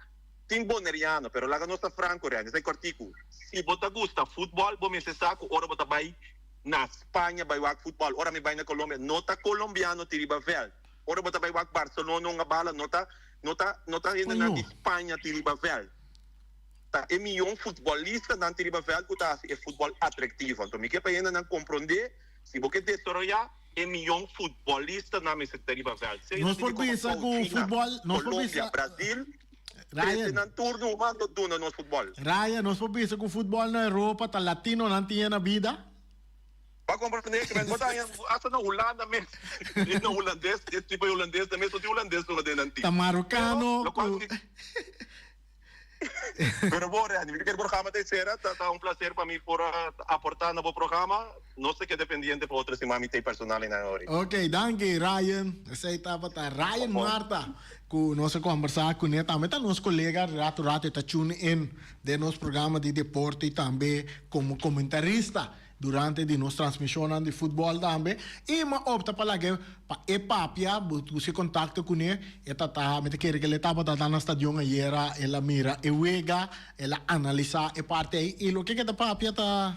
tin Boneriano pero laga nos ta franco Randy esai cortico si bo ta gusta futbol bo mester sa cu ora bo ta bay na Spaña bay wak futbol ora mi bay na Colombia no ta Colombiano tin riba veld ora bo ta bay wak Barcelona hunga bala no ta no ta no ta hendenan di Spaña tin riba veld ta e miyon futbolistanan tin riba veld cu ta haci e futbol atractivo anto mi ke pa hendenan compronde si bo ke desaroya E miyon futbolistanan mester ta riba veld. Sea Nos por bisa ku futbol, nos por bisa, Colombia, Brazil, trese nan tur numa lo duna nos futbol. Ryan, nos por bisa ku futbol na Europa ta latinonan tin e na bida? Bo a komprende ke men bo ta haña hasta na Hulanda mes, na hulandes, e tipo e hulandes nan mes no tin hulandes numa den nan tin. Ta marokano ku. Pero bo Randy, mi ta kere programa ta esera, ta ta un placer pa mi por a aporta na bo programa, nos ta keda pendiente pa otro siman mi ta e personal einan ori. Ok, danki Ryan. Esei tabata Ryan Marta ku nos a kombersá kuné. Tambe ta nos kolega, rato rato e ta tune in den nos programa di deporte i tambe komo komentarista. Durante di nos transmisionnan di futbol tambe y mi a opta pa laga pa e papia, busca contacto cune, e ta ta, mi ta kere cu el tabata ta na stadion ayera, el a mira e wega, el a analisa e parti ey y loke ke ta papia ta,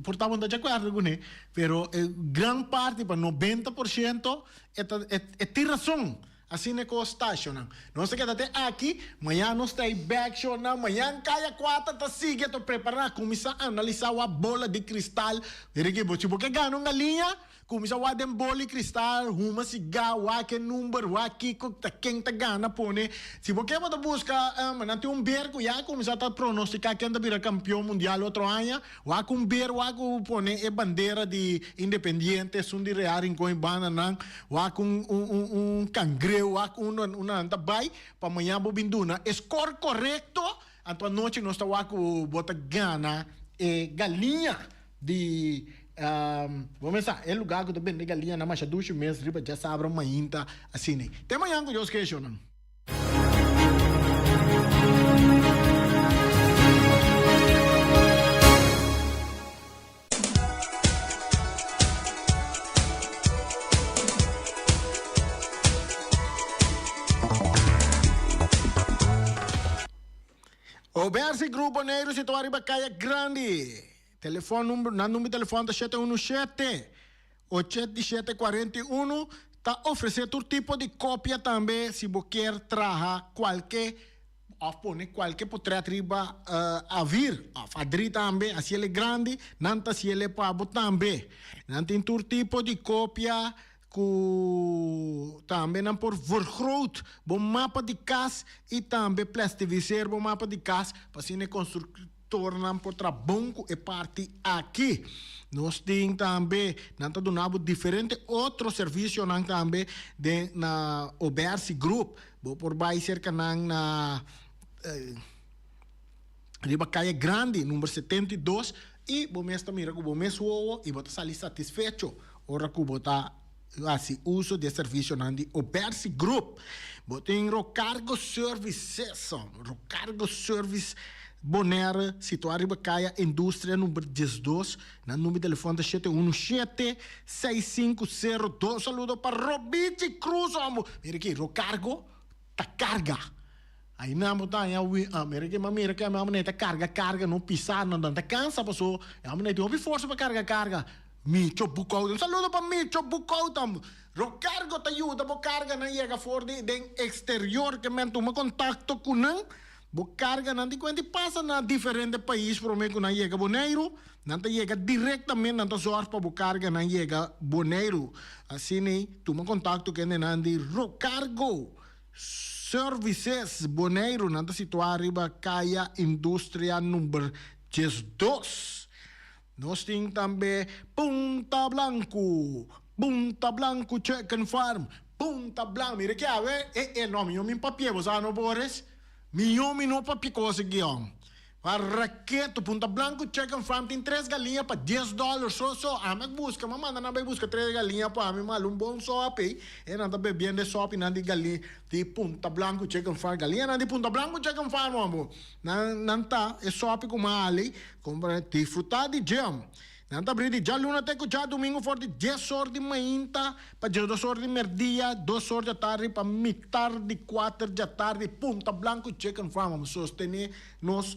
por ta bo no ta di acuerdo cune, pero e gran parti pa 90% e ta, e tin razon. Asina e kos ta, shonnan. Nos ta keda te aki, mañan nos ta ei bek, shonnan. Mañan kaya kuater ta sigui ato prepará, kuminsá analisá wak bola di kristal. Mira aki, bo si bo ke gana un galiña, kuminsá wak den bola di kristal, huma sigá, wak e number, wak kiko ta ken ta gana pone. Si bo ke bo ta buska, nan tin un ber ku ya kuminsá ta pronostiká ken ta bira kampion mundial otro aña. Wak un ber wak ku pone e bandera di Independiente, esun di Real Rincon y bandanan, wak un un un un cangreu, wak un un nan ta bay pa mañan bo bin duna e score corecto, anto anochi nos ta wak ku bo ta gana e galiña di bo mes sa e lugar ku ta bende galiña nan masha dushi mes riba djasabra mainta asina. Te mañan ku Dios ke shownan. Obersi Group Boneiru situá riba Kaya Grandi. Telefòn number, nan number di telefòn ta 717 87 41. Ta ofresé tur tipo di kopia tambe si bo kier traha kualke òf pone kualke potrèt riba avir òf adri tambe, hasiel e grandi, nan ta hasiel e pa bo tambe. Nan tin tur tipo di kopia Ku tambe nan por vergroot bo mapa di kas i tambe plestiviseer bo mapa di kas pa asina e konstruktornan por traha bon ku e parti aki. Nos tin tambe, nan ta duna bo diferente otro servisionan tambe den na Obersi Group. Bo por bai serka nan na riba Kaya Grandi number 72 i bo mes ta mira ku bo mes wowo i bo ta sali satisfecho. Ora ku bo ta hasi uso di e servisionan di Obersi Group, bo tin Rocargo Services, Rocargo Service Bonaire, situá riba Kaya Industria number 12. Nan number di telefòn ta 717 6502. Saludo pa Robichi Cruz, hombo. Mira aki, Rocargo ta karga. Aina bo ta haña wi ah mira ke m'a mira ke ami ta karga karga no pisa no nan ta kansa paso e homber tin hopi forsa pa karga karga Micho Boekhout un saludo pa Micho Boekhout tambe Rocargo ta yuda bo karganan yega for di den exterior ke men tuma kontakto ku nan bo karganan di kuenta i pasa na diferente pais prome ku nan yega Boneiru nan ta yega direktamente nan ta zorg pa bo karganan yega Boneiru asina tuma kontakto ku hendenan di Rocargo. Services Boneiru nan ta situá riba Kaya Industria number 12. Nos tin tambe Punta Blanku, Punta Blanku Chicken Farm, Punta Blanku, mira ki awe, e e no, mi yo min papia, bo sa no Boris? Mi yo mi no papia kos aki hom. Raketo, Punta Blanco Chicken Farm tin tres galiña pa dies dollar so so. Ami a buska, mi a manda nan bai buska tres galiña pa mi, mala un bon sopi. E nan ta bebiendo e sopinan di galiña di Punta Blanco Chicken Farm. Galiñanan di Punta Blanco Chicken Farm hombo. Nan nan ta e sopi ku mali, kumpra disfruta di dje. Nan ta abri di djaluna te ku djadumingu for di dies or di mainta pa diesdos or di merdia, dos or djatardi pa mitar di kuater djatardi. Punta Blanco Chicken Farm, amo sostené nos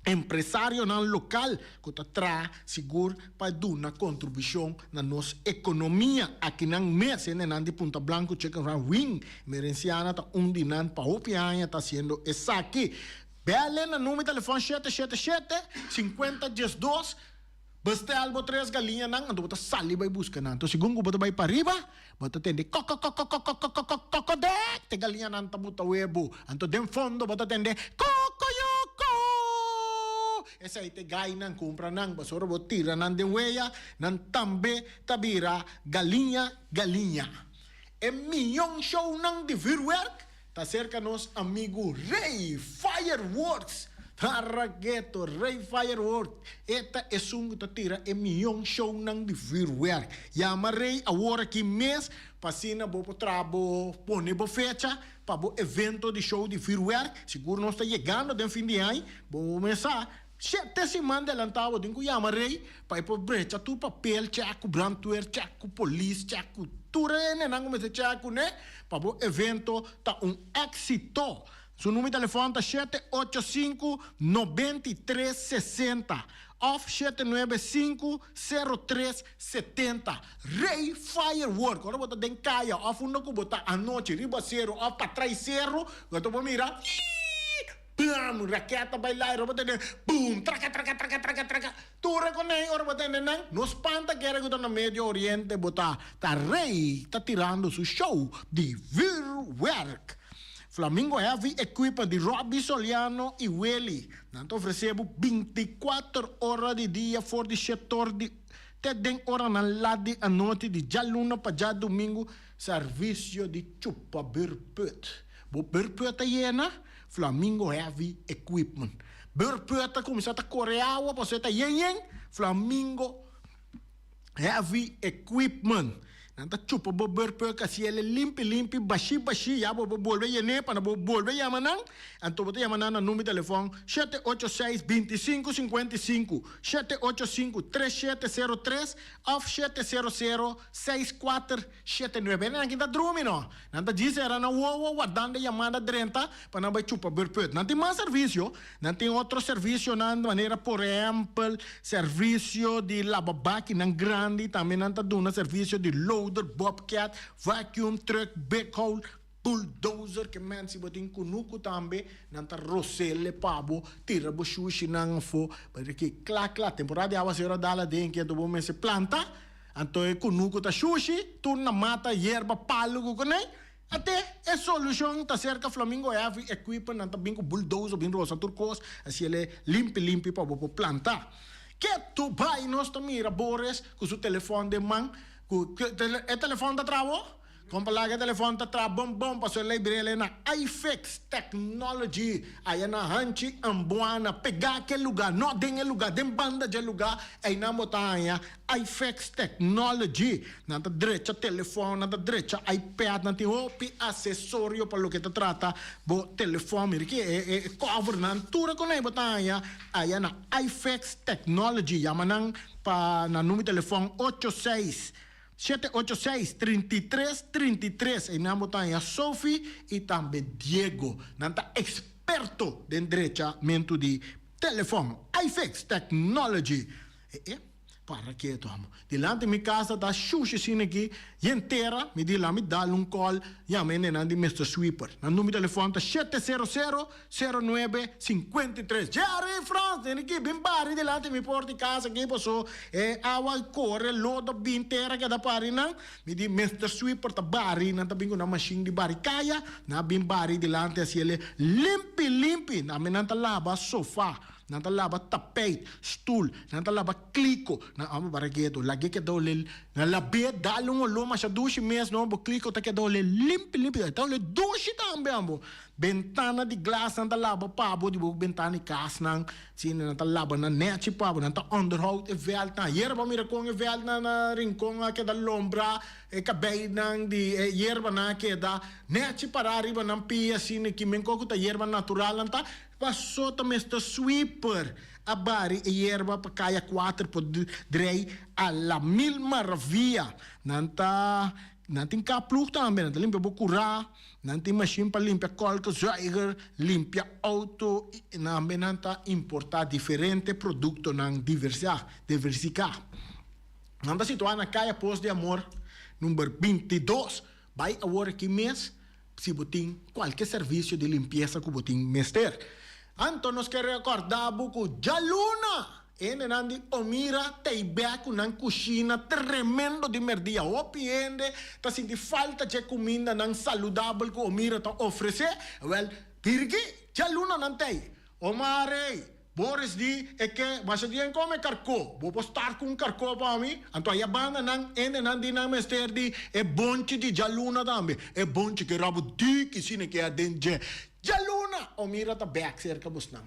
empresarionan lokal ku ta traha sigur pa duna kontribushon na nos ekonomia. Akinan mes hendenan di Punta Blanco Chicken Farm, Win Merenciana ta un di nan pa hopi aña ta hasiendo esaki. Bèl'e na number telefòn 777 50 12. Bestel bo tres galiñanan, anto bo ta sali bai buska nan. Anto segun ku bo ta bai pariba, bo ta tende kòkòkòkòkòkòkòkòdèk, te galiñanan ta buta webu. Anto den fondo bo ta tende kòkòyòkò. Esei te gainan, kumpra nan, pasobra bo tira nan den weya, nan tambe ta bira galiña galiña. E miyon shownan di vürwèrk Ta serka nos amigu Rey Fireworks. Tarrageto, Rey Fireworks. E ta esun ku ta tira e miyon shownan di vuurwerk. Yama Rey awor aki mes pa asina bo por traha bo pone bo fecha pa bo evento di show di vuurwerk. Sigur nos ta yegando den fin di aña. Bo mes sa, shete siman delantá bo tin ku yama Rey pa e por brecha tur papel, chèk ku brandweer, chèk ku polis, chèk ku tur e hendenan ku mester chèk kuné. Pa bo evento ta un éxito. Su numero di telefòn ta 785 93 60 òf 795 03 70. Rey Firework, ora bo ta den kaya òf unda ku bo ta anochi riba seru òf patrai seru, bo ta por mira, Bam! Raketa bai laira, bo tende boom! Traka, traka, traka, traka, traka. Tur e konei ora bo tende nan, no spanta kere ku ta na Medio Oriente bo ta. Ta rei ta tirando su show di vuurwerk. Flamingo Heavy Equipment di Robby Soliano i Willy. Nan ta ofresé bo 24 ora di dia for di shetor di te den oranan lat di anochi di djaluna pa djadumingu servisio di chupa beurput. Bo beurput ta yena? Flamingo Heavy Equipment. Beurput ta kuminsá ta kore awa pasobra e ta yen yen. Flamingo Heavy Equipment. Nan ta chupa bo beurpuk hasi el e limpi limpi, bashí bashí, ya bo por bolbe yen'é pa nan bo bolbe yama nan. Anto bo ta yama nan na number di telefòn 786 25 55, 785 3703 òf 700 6479. Hende nan ki ta drumi no. Nan ta djis era nan wowo wardando e yamada drenta pa nan bai chupa beurput. Nan tin mas servisio. Nan tin otro servisionan manera por ehèmpel servisio di laba bakinan grandi, tambe nan ta duna servisio di loader, bobcat, vacuum truck, backhoe, bulldozer, ke men si bo tin kunuku tambe nan ta rosele pa bo, tira bo shushinan afó, pasobra ke kla kla temporada di awasero a dal aden ke anto bo mester planta, anto e kunuku ta shushi, tur na mata, yerba, palu ku kuné. Ate e solucion ta cerca Flamingo Heavy Equipment nan ta bin cu bulldozer bin rosa tur cos haci el limpi limpi pa bo por planta. Ketu bay nos ta mira Boris cu su telefon den man cu e telefon ta traha bo? Con pa laga e telefon ta traha bon bon pasobra el a brele na iFix Technology aya na Hanchi Ambuana pega ke lugar no den e lugar den banda dje lugar eynan bo ta haya iFix Technology, nan ta drecha telefòn, nan ta drecha iPad, nan tin hopi asesorio pa loke ta trata bo telefòn. Mira aki e e covernan tur e konei bo ta haña aya na iFix Technology. Yama nan pa nan numero di telefòn ocho seis, shete ocho seis, 33, 33. Einan bo ta haña Sophie i tambe Diego. Nan ta eksperto den drechamentu di telefòn. iFix Technology. E e. Para ketu amo. Dilanti mi casa ta shushi asina aki, yen tera, mi di la mi dal un call, yama e nenan di Mister Sweeper. Nan numero di telefon ta shete sero sero, sero nuebe, sinkuenta i tres. Jerry Frans, nene aki, bin bari dilanti mi porta di casa aki paso e awa kore, lodo bin tera keda pari nan. Mi di Mister Sweeper ta bari, nan ta bin ku nan mashin di bari kaya, nan a bin bari dilanti hasi el e limpi limpi. Tambe nan ta laba sofa. Nan ta laba tapijt, stoel, nan ta laba kliko. Nan amo bara geto, lag'é keda olé, nan lab'é, dal un oló masha dushi mes no, bo kliko ta keda olé limpi limpi, e ta olé dushi tambe amo. Bentana di glas nan ta laba pa bo, di bo bentana di kasnan, si nan ta laba nan nèchi pa bo, nan ta onderhoud e vèldnan. Ayera bo a mira kon e vèldnan na Rincon a keda lombra, e kabeinan di e yerbanan a keda nèchi pará riba nan pia asina, kimen kon ku ta yerba natural nan ta. Paso ta mester sweeper a bari e yerba pa kaya kuater por drei a la mil maravia. Nan ta nan tin kaploeg tambe, nan ta limpia bo kurá, nan tin mashin pa limpia kolkezuiger, limpia outo i tambe nan ta importá diferente produktonan diversiá diversiká. Nan ta situá na kaya Pos di Amor number 22. Bai awor aki mes si bo tin kualke servisio di limpiesa ku bo tin mester. Anto nos ke rekòrdá bo ku djaluna hendenan di Omira ta i bèk ku nan kushina tremendo di mèrdia. Hopi hende ta sinti falta dje kumindanan saludabel ku Omira ta ofresé. Wèl, pirki djaluna nan ta ei. Omar ey, Boris di, e ke masha di en come karkó, bo por start ku un karkó pa mi? Anto aya banda nan ende nan di nan mester di e bonchi di djaluna tambe, e bonchi ke rabo diki sine ke aden dje djaluna! Omira ta bek serka bosnan.